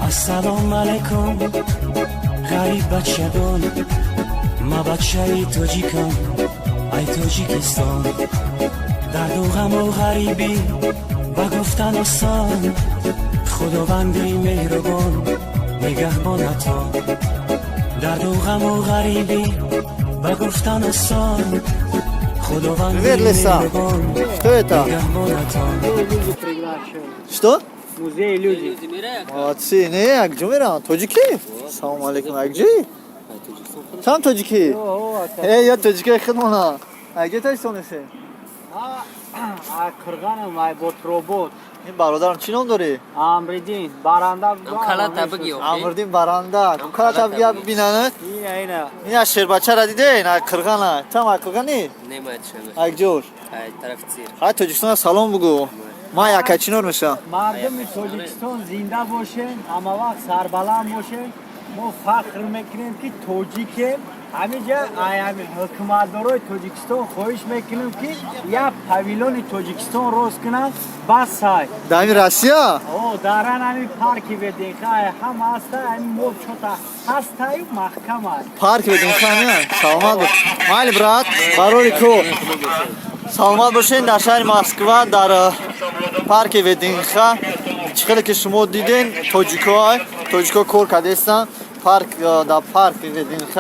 Ассалому алайкум, ғариб бачагон. Ма бачаи тоҷикам, ай Тоҷикистон. Дарду ғаму ғарибӣ ба гуфтан осон. Худованди меҳрубон нигаҳбонатон. Дарду ғаму ғарибӣ ба гуфтан осон. Худованди Привет, лиса. меҳрубон Что это? нигаҳбонатон. Люди приглашают. Что? Музей «Люди». Молодцы. Не, акҷо мерам? Тоҷикӣ? Салому алейкум, акҷи? Там тоҷикӣ? Э, я тоҷикаи худмона. Акҷо Тоҷикистон несе? А Қирғанам, ай Ботробот. Ин бародарам чӣ ном дорӣ? Амридин баранда. Калата бигӣ. Амридин баранда. Калата бигя бинанад. Ина, ина. Ина шербачара диде, ина Қирғана. Там Қирғани? Акҷош? Ай тарафи цир. Ҳай, Тоҷикистона салом бугу. Ман якачинор мешавам. Мардуми Тоҷикистон зинда бошен, ҳама вақт сарбаланд бошен. Мо фахр мекунем, ки тоҷикем. Ҳамиҷа ай ҳами ҳукуматдорои Тоҷикистон хоҳиш мекунем, ки як павилони Тоҷикистон рост кунанд, бас сай. Дар ҳамин Россия? О, даран ҳами парки ВДНХ ҳам ҳаста, ҳами мо чота ҳастаю маҳкамай. Парк ВДНХ. Саломат бош. Майли, брат, барори ку. Саломат бошед. Дар шаҳри Москва, дар парки ВДНХ, чӣ хеле ки шумо диден, тоҷико кор кардестанд. Парк, дар парки ВДНХ,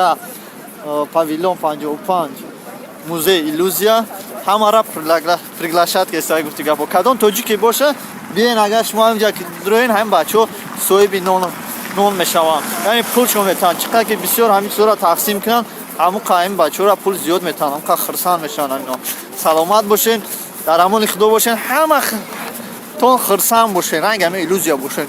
павильон 55, музей «Иллюзия» ҳамара приглашать кеста. Гуфти гапо, кадом тоҷике боша, биен. Агар шумо ҳаминҷа дуроен, ҳамин бачаҳо соҳиби нон мешаванд, яъне пул шумо метаванд. Чӣ қадр ки бисёр ҳамин чизҳоро тақсим кунанд, ҳамун ҳамин бачаҳоро пул зиёд метаванд, ҳамун қадр хурсанд мешаванд ҳамино. Саломат бошен, дар амони Худо бошен, ҳама тон хурсанд бошен, ранг ҳамин иллюзия бошен.